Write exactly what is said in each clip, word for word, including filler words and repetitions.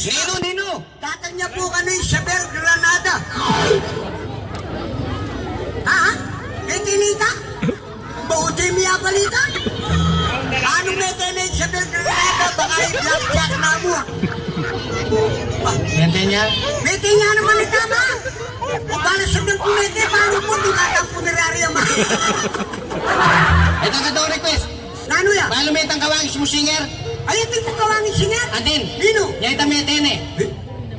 Ninu, ninu? Tatang ya pu kanu Isabel Granada. Ha? Mete ne ita? Bauti mi ya balita? Anu mete ne Isabel Granada, baka i-blackjack na mu. Mete ne? Mete ne naman ita, ma? Bala sabian ku mete, balu mu, di kata punerarya, ma. Ita, katang request. Nanu ya? Balu me itang kawangis mu singer? Ay, atin kung kawangis singer? Atin. Ninu? Ya ita mete ne.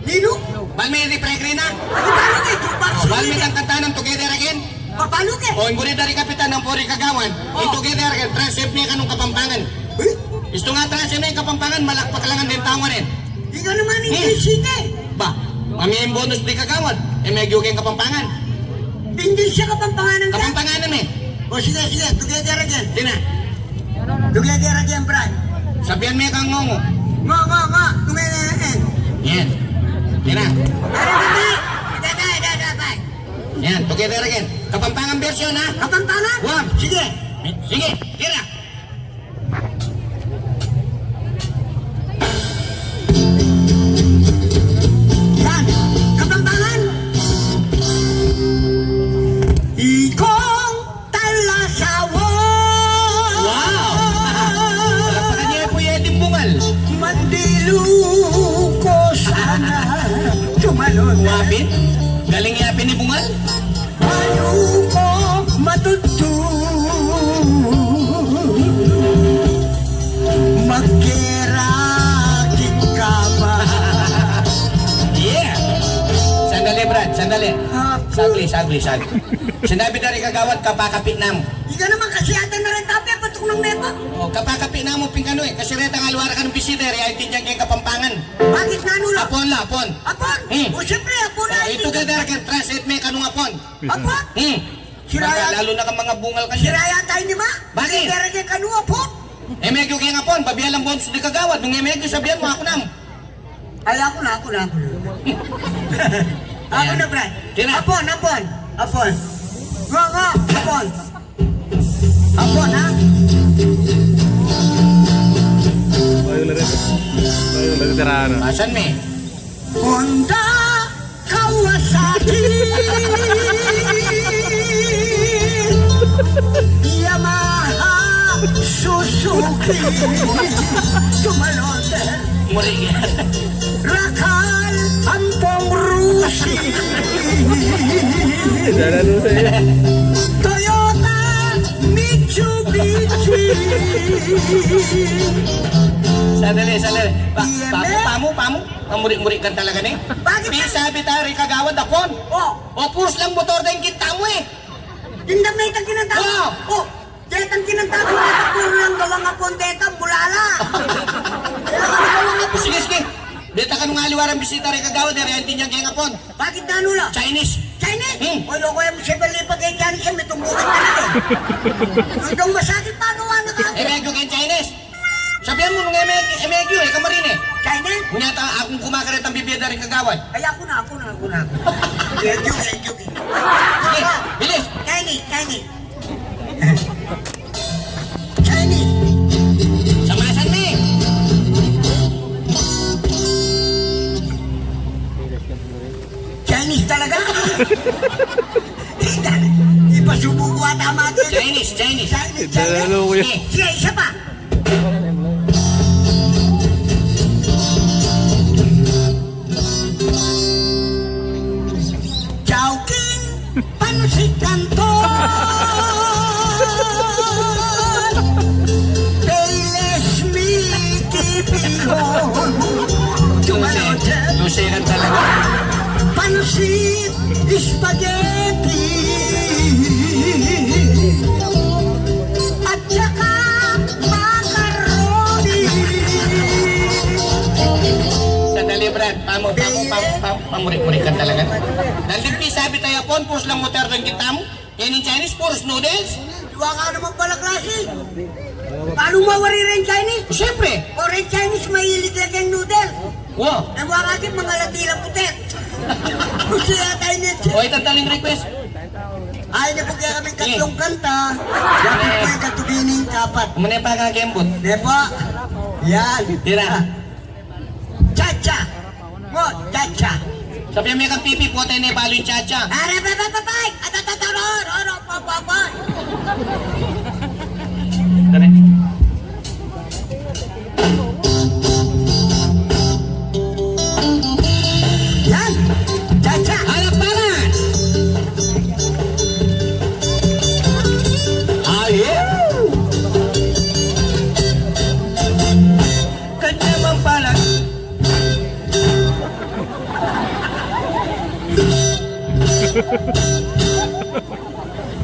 Ninu? Balu me ring Peregrina? Ay, balu me, jukebox. Balu me itang kanta nang Together Again? Balu ke? O, ing buri da ring kapitan ampong ring kagawad. O. Ing Together Again, translate me kanung Kapampangan. Eh? Istu nga translate me Kapampangan, malakpak la ngan deng tau ngeni. Ika naman ing English ita e. Ba, mamie bonus ding kagawad. E, meyagyu keng Kapampangan. English ya, Kapampangan ya? Kapampangan e. O, sige, sige. Together again. Sige na. Together again, Brad. Sabian me kang ngongo. Ngo, ngo, ngo. Together again. Yan. Sige na. Yan. Together again. Kapampangan version, ha? Kapampangan? Wag. Sige. Sige. Sige na. Yan. Kapampangan. Ikong talasawa. Wow! Palakpakan ye pu ya ding bungal. Mandilu ko sana. Tumalon. Wapit? Galing ya pin i bungal? Palu ko matutun, magkera king kama. Yeah! Sandali, Brad, sandali. Apo. Saglit, saglit, saglit. Sinabi da ring kagawad, kapakapi na mu. Ika naman, kasi ata na rin tapi, patuk nang nepa. O, kapakapi na mu pin kanu e, kasi retang aliwa ra kanung bisita e, e aintindian keng Kapampangan. Bakit nanu la? Apon la, apon. Apon? Hmm. O, siyempre, apon la. O, i-together again, translate me kanung apon. Apon? Hmm. Sira ya, lalu na kang mangabungal kanyan. Sira ya tayo ni ma? Bakit? Sira ya kanu apon? E meyagyu keng apon, babie lang bonus ding kagawad. Nung e meyagyu, sabian mu, aku na mu. Ay, aku na, aku na, aku na. Aku na, Brad. Sige na. Apon, apon, apon. Ngo, ngo, apon. Apon, ha? Bayu lagi. Bayu lagi, sira na. Asan me? Honda, Kawasaki, Yamaha, Suzuki, tumalon de. Muri. Rakal ampong Rusi. Sana Rusi. Toyota, Mitsubishi. Sandali, sandali. Pa-, pamu, pamu, pamu. Mamuri-muri ka talaga ne. Bakit? Pisabi ta ring kagawad apon. O. O, puros lang motor deng kinta mu e. Kinta me itang kinanta mu? O. O, detang kinanta mu, detang puro lang gawang apon, detang bulala. Kaya ka gawang apon. Sige, sige. Deta kanung aliwa rang bisita ring kagawad, e re aintindian keng apon. Bakit nanu la? Chinese. Chinese? Hmm. O, loko, e mu siya bali pag-Chinese, e, metumbukan talaga e. Nung masakit pa, gawa na ka. E meyagyu keng Chinese. Sabian mu nung e me-, e meyagyu, e ka marine. Chinese? Nyata akung kumakaret ang bibie da ring kagawad. Ay, aku na, aku na, aku na, aku na. Meyagyu, meyagyu. Sige, bilis. Chinese, Chinese. Chinese. Samasan me. Chinese talaga. Ipasubu ku ata, mati. Chinese, Chinese. Chinese, Chinese. Sige, sige, isa pa. Chowking, panusit kanton. Payless mi kipihon. Tumalon. Lucy, Lucy lang talaga. Panusit spaghetti at saka macaroni. Sandali, Brad. Pamu, pamu, pamu, pamu, pamuri-muri ka talaga. Nandin pisabi tayo apon, puros lang motor deng kinta mu. Yan ing Chinese, puros noodles. Dua ka naman pala klase. Paano mawari rin Chinese? Siyempre. O rin Chinese, mahilig lang keng noodles. Wow. E, wala ka mangalati lang puti. Gusto yata ini. O, itang taling request. Ay, ini po kaya kami katlong kanta. Yan po yung katubining kapat. Muna pa kakembot. Di po. Yan. Tira. Cha-cha. Oh, chacha. Sabi me kang pipi, pota ne balu ing chacha. Are, bye, bye, bye, bye. Ata, ata, ata, ro, ro, ro, pa, pa, pa. Tara. Yan. Chacha. Halapalan. Ayo. Kanya man pala.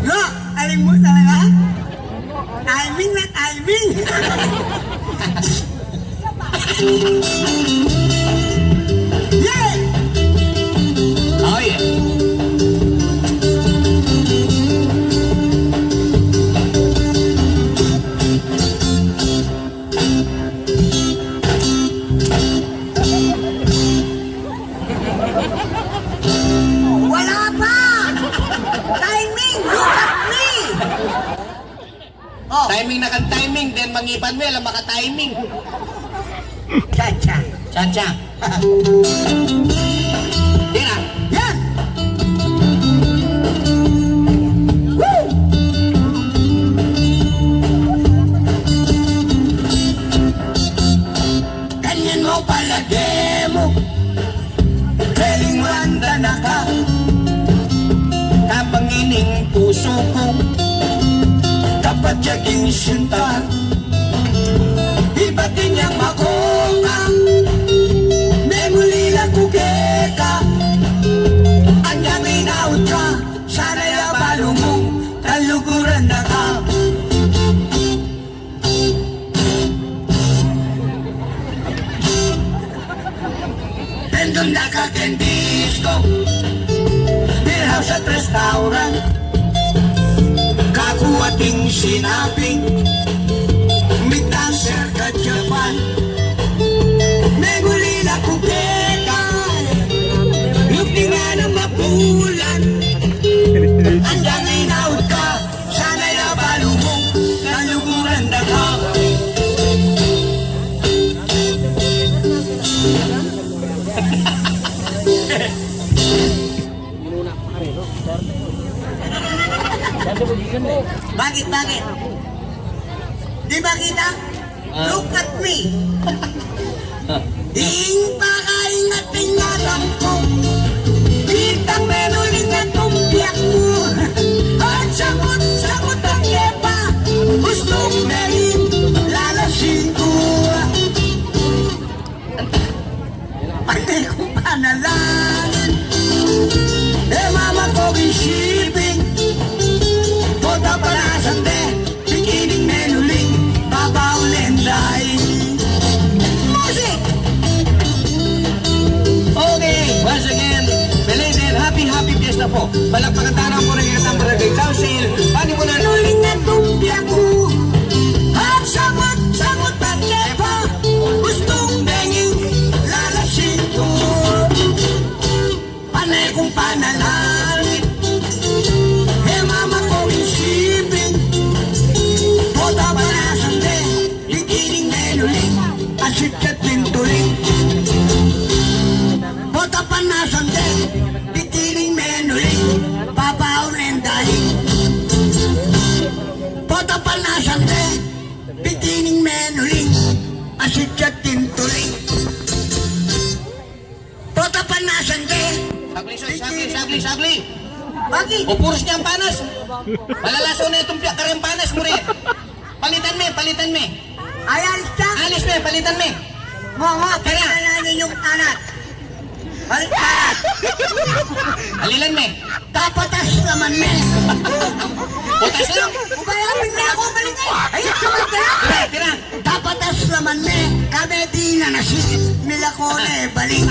Lo, aling mu talaga? Timing na timing. Yay! Oh, yeah. Wala pa! Timing! Look at me! Oh. Timing na kang timing, then mangipan me, alang maka-timing. Chacha. Chacha. Tira. Yan! Woo! Kanyan mu palage mu, feeling mu andanan ka. Tapang ining pusu ku, tapat ya king sinta. Ibat inyang makoka, mengulila ku keka. Anyang inaut ka, sana ya balu mu, kaluguran da ka. Pendon da ka king disco, beer house at restaurant. Kaku ating sinaping, mi-dancer ka Japan. Mengulila ku keka, lupingan a mabulan. Anyang inaut ka, sana ya balu mu, kaluguran da ka. Bakit, bakit? Di ba kita? Ah. Look at me. Ing pakaingat-ingatan ku, kitang menuling atung biyak mu. At sangut-sangut ang yepa, gustong meling lalasin ku. Pati ku panalangin, e mama ko gisipin, pota panasan de. Bikining menuling, babau lendai. Music! Okay, once again, belated happy, happy fiesta po. Palakpakan tana pu ring ating Barangay Council. Pati pu na. Menuling atung biyak mu, at sangut-sangut ang yepa, gustong meling lalasin ku. Pane kung panalangin, e mama ko isipin, pota panasan de, bikining menuling, asit at pintuling. Pota panasan de, bikining menuling, babau lendai. Pota panasan de, bikining menuling, asit at pintuling. Pota panasan de. Sagli, sagli, sagli, sagli. Bakit? O, purus ne ing panas. Malalaso ne itung piak, kareng panas mu rin. Palitan me, palitan me. Ay, alis ka? Alis me, palitan me. Mo, mo, tira. Kailangan ninyong panas. Balik panas. Alilan me. Tapatas laman me. Butas lang. Ubayapin na aku, balik e. Ay, tira, tira. Tira, tira. Tapatas laman me, kami di na nasi, milako ne balik.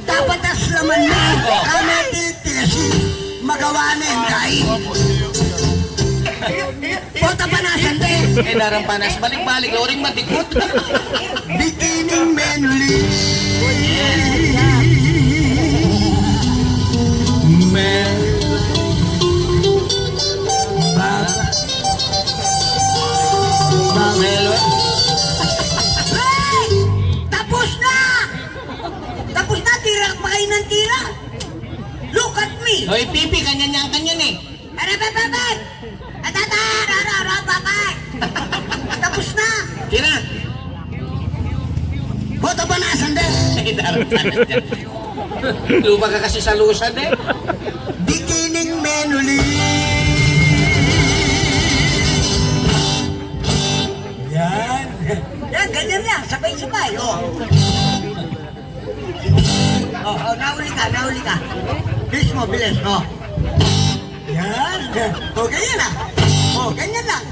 Tapatas laman me, kami di tinasi, magawa ne dai. Pota panasan de. E, darang panas, balik-balik, loring matikut. Bikining menuling. Me. Ba-, Bang Helo. Hey! Tapus na! O, ipipi, kanyan yan, kanyan e. Aray, bay, bay, bay! Atata! Aray, aray, aray, bay, bay! Tapus na! Sina? Boto ba nasan de? Ay, darang, darang, darang. Lupa ka kasi sa lusan e. Bikining menuli. Yan. Yan, ganyan lang. Sabay-sabay. O. O, o, nauli ka, nauli ka. Bilis mo, bilis. O. Yan. O, ganyan lang. O, ganyan lang.